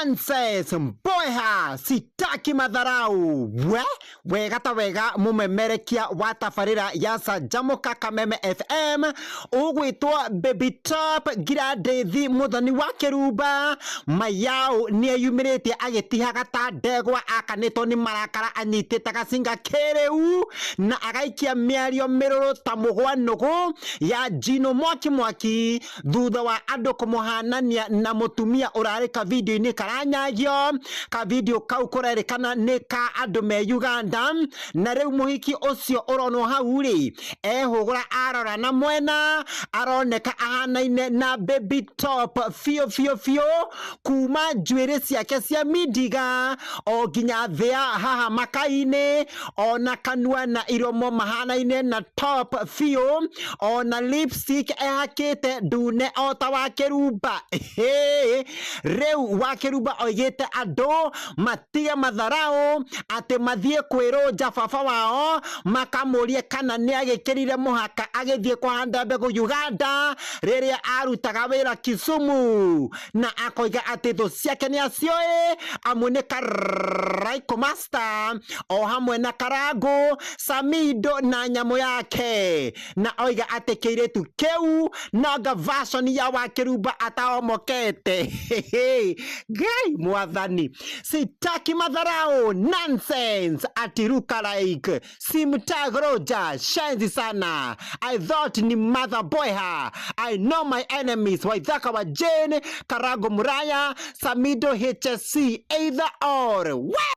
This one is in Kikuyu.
Nonsense, mboeha, sitaki madharau. We, wega ta wega mũmemerekia wa tabarĩra ya Canjamũka Kameme FM ũgwĩtwo Baby Top Ngirandĩthi Mũthoni wa Kĩrumba Mayau nĩeyumĩrĩtie agĩtihaga ta ndegwa akanĩtwo nĩ marakara anyitĩte gacinga kĩrĩu na agaikia mĩario mĩrũrũ ta mũgwa nũgũ ya njino mwaki mwaki thutha wa andũ kũmũhanania na mũtumia ũrarĩ kavideo-inĩ karanyagio. Kavideo kau kũrerĩkana nĩ ka andũ me Uganda, na rĩu mũhiki ũcio ũronwo hau rĩ ehũgũra arora na mwena aroneka ahanaine na Baby Top biũ biũ biũ, kuma njuĩrĩ ciake cia mindiga o nginya thĩa haha makai-inĩ, ona kanua na iromo mahanaine na Top biũ, ona lipstick ehakĩte ndune o ta wa Kĩrumba. Ĩhĩ, rĩu wa Kĩrumba oigĩte andũ matige matharau, atĩ mathiĩ kwĩrũnja baba wao makamũrie kana nĩ agĩkĩrire mũhaka agĩthiĩ kũhanda mbegũ Uganda rĩrĩa arutaga wĩra Kisumu, na akoiga atĩ thũ ciake nĩ acioĩ amu nĩ Karaikũ Master o hamwe na Karangũ Samido na nyamũ yake, na oiga atĩ kĩirĩtu kĩu nanga version ya Wakĩrumba ataomokete. Ngai mwathani, sitaki madharau, nonsense, atiruka like simtag Roger, shenzi sana. I thought ni mother boyha. I know my enemies, Waithaka wa Jane, Karago Muraya, Samido HSC, either or. We!